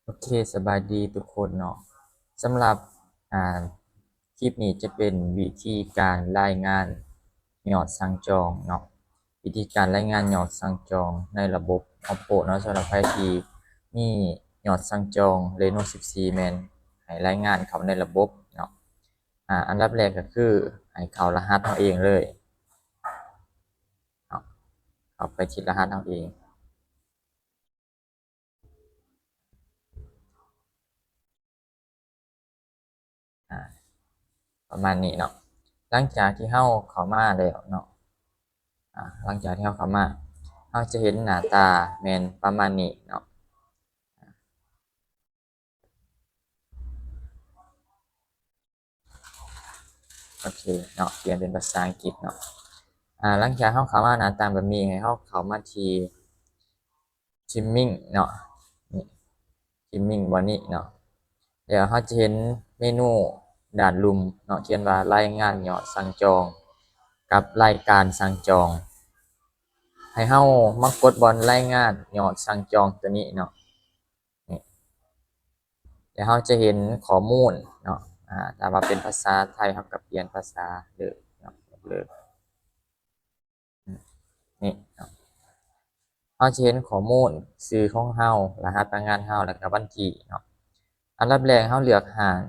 ໂອເຄ ສະບາຍດີທຸກຄົນເນາະ. ສຳລັບ ອ່າ ຄລິບນີ້ຈະເປັນວິທີການລາຍງານຍອດສັ່ງຈອງເນາະ. ວິທີການລາຍງານຍອດສັ່ງຈອງໃນລະບົບ Oppo ເນາະ. ສຳລັບໃຜທີ່ມີຍອດສັ່ງຈອງ Reno ສິບສີ່ ແມ່ນໃຫ້ລາຍງານເຂົ້າໃນລະບົບເນາະ. ອາ ອັນດັບແລກກໍຄືໃຫ້ເຂົ້າລະຫັດເຮົາເອງເລີຍເນາະ. ເຂົ້າໄປທີ່ລະຫັດເຮົາເອງ. ອາ ປະມານນີ້ເນາະ. ຫຼັງຈາກທີ່ເຮົາເຂົ້າມາແລ້ວເນາະ ອາ ຫຼັງຈາກທີ່ເຮົາເຂົ້າມາ ເຮົາຈະເຫັນໜ້າຕາແມ່ນປະມານນີ້ເນາະ. ໂອເຄເນາະ ປ່ຽນເປັນພາສາອັງກິດເນາະ. ອາ ຫຼັງຈາກເຮົາເຂົ້າມາໜ້າຕາແບບນີ້ ໃຫ້ເຮົາເຂົ້າມາທີ່ Trimming ເນາະ. ນີ້ Trimming ບ່ອນນີ້ເນາະ. ແລ້ວເຮົາຈະເຫັນເມນູດ້ານລຸ່ມເນາະ ຂຽນວ່າລາຍງານຍອດສັ່ງຈອງກັບລາຍການສັ່ງຈອງ. ໃຫ້ເຮົາມາກົດບ່ອນລາຍງານຍອດສັ່ງຈອງຕົວນີ້ເນາະ. ນີ້ ແລ້ວເຮົາຈະເຫັນຂໍ້ມູນເນາະ. ອາ ຖ້າວ່າເປັນພາສາໄທ ເຮົາກໍປ່ຽນພາສາເລີຍເນາະ ເລີຍ. ນີ້ເນາະ ເຮົາຈະເຫັນຂໍ້ມູນຊື່ຂອງເຮົາ, ລະຫັດພະນັກງານເຮົາ ແລ້ວກໍວັນທີເນາະ. ອັນດັບແລກເຮົາເລືອກຮ້ານ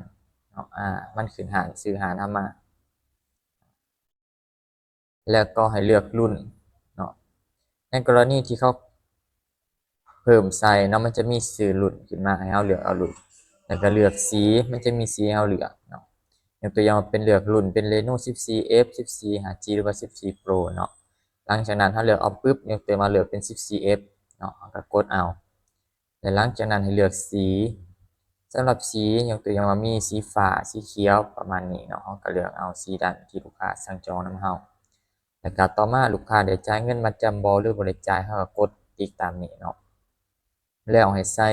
ເນາະ. ອາ ມັນຂຶ້ນຮ້ານ ຊື່ຮ້ານເຮົາມາ ແລ້ວກໍໃຫ້ເລືອກລຸ້ນເນາະ. ໃນກໍລະນີທີ່ເຂົາເພີ່ມໃສ່ເນາະ ມັນຈະມີຊື່ລຸ້ນຂຶ້ນມາໃຫ້ເຮົາເລືອກເອົາລຸ້ນ ແລ້ວກໍເລືອກສີ ມັນຈະມີສີໃຫ້ເຮົາເລືອກເນາະ. ຍົກຕົວຢ່າງວ່າເປັນເລືອກລຸ້ນເປັນ Reno ສິບສີ່ F ສິບສີ່ ຫ້າຈີ ຫຼືວ່າ ສິບສີ່ Pro ເນາະ. ຫຼັງຈາກນັ້ນເຮົາເລືອກເອົາປຶບ ຍົກຕົວຢ່າງວ່າເລືອກເປັນ ສິບສີ່ F ເນາະ ເຮົາກໍກົດເອົາ. ແລະ ຫຼັງຈາກນັ້ນໃຫ້ເລືອກສີ. ສຳລັບສີ ຍົກຕົວຢ່າງວ່າມີສີຟ້າ, ສີຂຽວ ປະມານນີ້ເນາະ, ເຮົາກໍເລືອກເອົາສີນັ້ນທີ່ລູກຄ້າສັ່ງຈອງນຳເຮົາ. ແລ້ວກໍຕໍ່ມາລູກຄ້າໄດ້ຈ່າຍເງິນມັດຈຳບໍ່ ຫຼືບໍ່ໄດ້ຈ່າຍ ເຮົາກໍກົດຕິກຕາມນີ້ເນາະ. ແລ້ວໃຫ້ໃສ່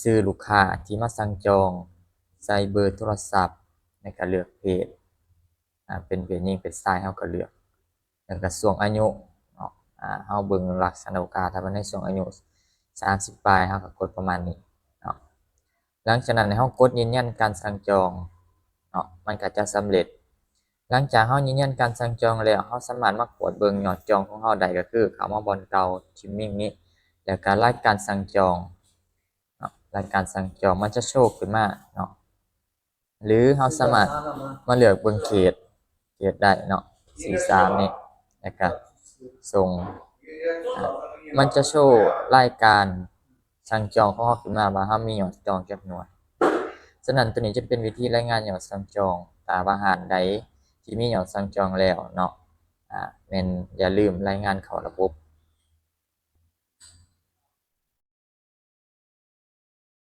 ຊື່ລູກຄ້າທີ່ມາສັ່ງຈອງ, ໃສ່ເບີໂທລະສັບ ແລ້ວກໍເລືອກເພດ. ອາ ເປັນເພດຍິງເພດຊາຍ ເຮົາກໍເລືອກ ແລ້ວກໍຊ່ວງອາຍຸເນາະ. ອາ ເຮົາເບິ່ງລັກສະນະລູກຄ້າ ຖ້າວ່າໃນຊ່ວງອາຍຸສາມສິບປາຍ ເຮົາກໍກົດປະມານນີ້ເນາະ. ຫຼັງຈາກນັ້ນໃຫ້ເຮົາກົດຢືນຢັນການສັ່ງຈອງເນາະ ມັນກໍຈະສຳເລັດ. ຫຼັງຈາກເຮົາຢືນຢັນການສັ່ງຈອງແລ້ວ ເຮົາສາມາດມາກວດເບິ່ງຍອດຈອງຂອງເຮົາໄດ້ ກໍຄືເຂົ້າມາບ່ອນເກົ່າ Trimming ນີ້ ແລ້ວກໍລາຍການສັ່ງຈອງເນາະ, ລາຍການສັ່ງຈອງມັນຈະໂຊຂຶ້ນມາເນາະ. ຫຼືເຮົາສາມາດມາເລືອກເບິ່ງເຂດ, ເຂດໄດ້ເນາະ ສີ່ສາມນີ້ ແລ້ວກະສົ່ງ. ອາ ມັນຈະໂຊລາຍການສັ່ງຈອງຂອງເຮົາຂຶ້ນມາວ່າເຮົາມີຍອດຈອງຈັກໜ່ວຍ. ສະນັ້ນ ໂຕນີ້ຈະເປັນວິທີລາຍງານຍອດສັ່ງຈອງ. ຖ້າວ່າຮ້ານໃດທີ່ມີຍອດສັ່ງຈອງແລ້ວເນາະ ອາ ແມ່ນຢ່າລືມລາຍງານເຂົ້າລະບົບ